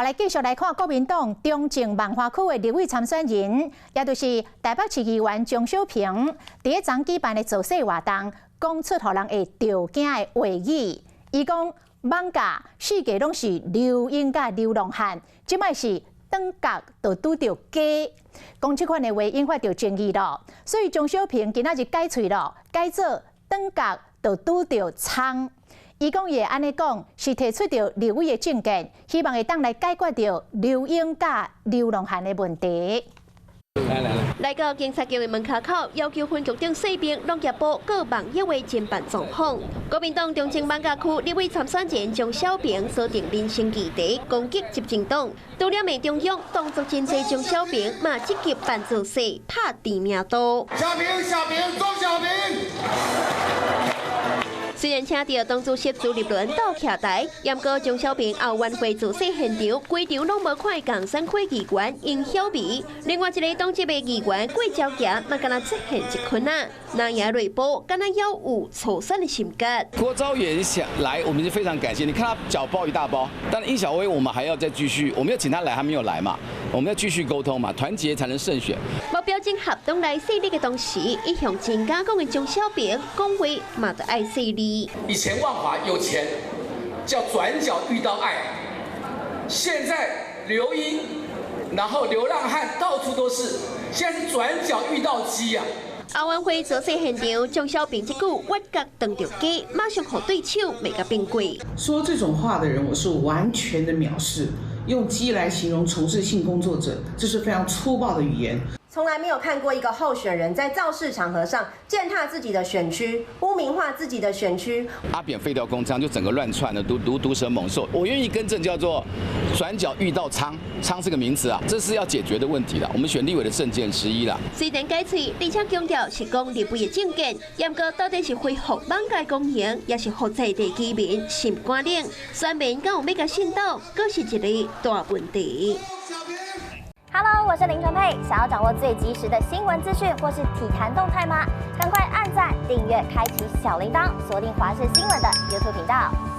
好，來繼續來看國民黨中正萬華區的立委參選人，也就是台北市議員鍾小平，佇咧昨舉辦的造勢活動，講出予人會著驚的話語。伊講艋舺四界攏是劉英佮流浪漢，這擺是轉角就拄著雞，講這款的話引發著爭議咯。所以鍾小平今仔日改喙咯，改做轉角就拄著蔥。伊講伊會按呢講，是提出著立委的政見，希望會當來解決著劉英佮流浪漢的問題。來到警察局的門跤口，要求分局長細兵農業部告網頁的偵辦狀況。國民黨中正艋舺區立委參選人鍾小平鎖定民生議題，攻擊執政黨。除了罵中央動作真濟，鍾小平嘛積極辦造勢，拍知名度。小平，小平，鍾小平。雖然請著黨主席朱立倫到徛台，毋過鍾小平後援會造勢現場，規場攏無看仝選區議員殷曉美，另外一个黨籍的議員郭昭嫻嘛，敢若出現一困啊，那贏內部敢若猶有初選的心結。郭昭嫻想來，我們就非常感謝。你看他腳包一大包，但殷曉薇我們還要再繼續，我們要請他來，他沒有來嘛，我們要繼續溝通嘛，團結才能勝選。目標整合黨內勢力的同時，一向真敢講的鍾小平講話嘛，著愛細膩。以前萬華有錢，叫轉角遇到愛，現在劉英，然後流浪漢到處都是，現在是轉角遇到雞啊！後援會造勢現場，鍾小平這句轉角碰著雞，馬上予對手罵共變卦。說這種話的人，我是完全的藐視。用雞來形容從事性工作者，這是非常粗暴的語言。從來沒有看過一個候選人在造勢場合上踐踏自己的選區，污名化自己的選區。阿扁廢掉公娼就整個亂竄的，如毒蛇猛獸。我願意更正，叫做轉角遇到蒼，蒼是個名詞啊，這是要解決的問題啦。我們選立委的政見之一啦。雖然改喙，而且強調是講立委的政見，毋過到底是恢復艋舺公營，抑是予在地居民心肝冷，選民敢有欲共信倒，閣是一個大問題。 Hello，我是林純佩。想要掌握最及時的新聞資訊或是體壇動態嗎？趕快按讚、訂閱、開啟小鈴鐺，鎖定華視新聞的 YouTube 頻道。